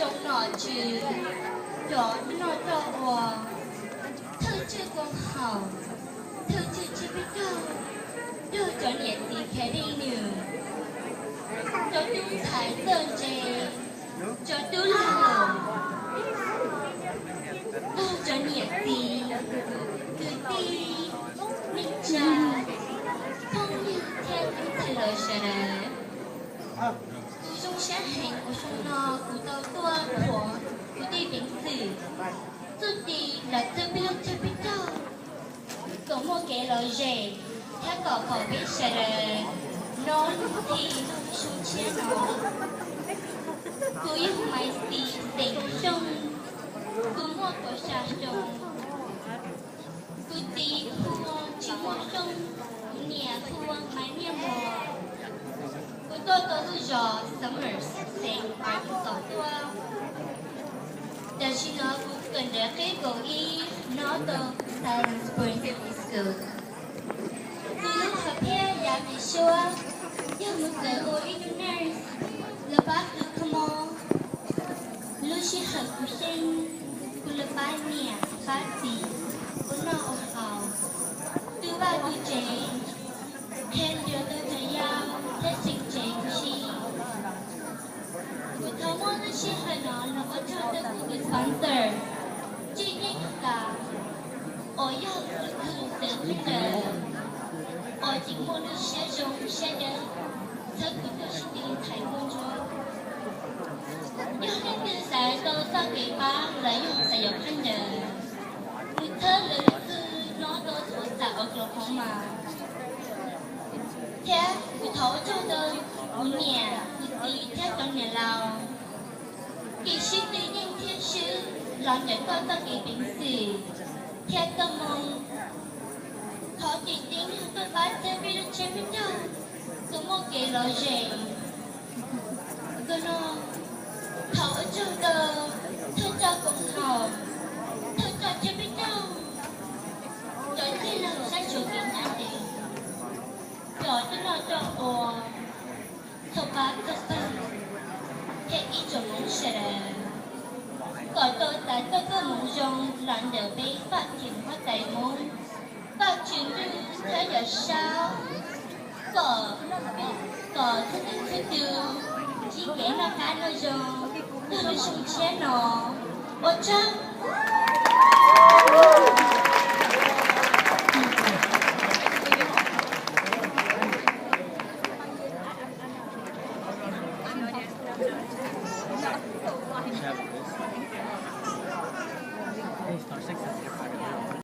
Zoo nom tswv, cov noj roj ua, thawj tswj koom haum, thawj tswj tsib peb caug, yog cov niam txiv khej dej nws, cov tub ntxhais txawj ntse, cov tub lag luam, yog cov niam txiv, kwv tij, neej tsa, phooj ywg thiab tub ntxhais lawv sawv daws. Kuv zoo siab heev uas xyoo no kuv tau tuaj thuam kuv tej peev xwm txuj ci los txhawb peb lub tsheb peb caug kom muaj kev lom zem thiab kom pom peb sawv daws nyob lub txhij xyoo tshiab no. Kuv yog Maiv Xis xeem Xyooj, kuv muaj kaum xya xyoo. Kuv txiv hu ua Tsis Muaj Xyooj, kuv niam hu ua Maiv Niaj Mos. Kuv tuaj tau lub zos Summers xeem Arkansas tuaj. Tam sim no kuv kawm ntawv qib kaum ib nyob rau Silent Spring High School. Kuv lub hom phiaj yav kis suab yog mus kawm ua ib tug nurse, los pab kws kho mob. Lub sij hawm kuv xyeej, kuv los pab niam pab txiv ua noj ua haus, tu vaj tu tsev, qhia ncuav rau cov yau thiab xeem tsev huv si. Kuv thov muab lub sij hawm no los ua tsaug rau kuv tus sponsor, Tseej Yeej Kam, uas yog kuv tus xeem tub ntawd, uas tseem muaj lub siab zoo siab dawb txhawb kuv tuaj sib tw ntxhais nkauj ntsuab. Yog leej twg xav tau txoj kev pab los yog xav yuav khaub ncaws, mus txhawb lawv lub txwj nyob rau tuam xam Oklahoma. Thiab kuv thov ua tsaug rau kuv niam kuv txiv thiab cov niam laus, kws sib tw yeej thiab swb los ntawm koj txoj kev peev xwm thiab koj moo. Thov tus Tswv tuaj pab txhawb peb lub tsheb peb caug kom muaj kev lom zem. Koj no, thov ua tsaug rau thawj tswj koom haum, thawj tswj tsheb peb caug, cov tij laug sab Suav kev ncaj ncees, cov tub noj roj ua, thaj pab thaj pawg, thiab ib tsoom Hmoob sawv daws, kom tau txais txoj koob hmoov zoo los ntawm peb Vaj Tswv huab tais Hmoob, Vaj Tswv Ntuj thiab Yawm Saub, kom, kom txhua tus txhua tus ntsib kev noj qab nyob zoo txog lub xyoo tshiab no. Ua tsaug.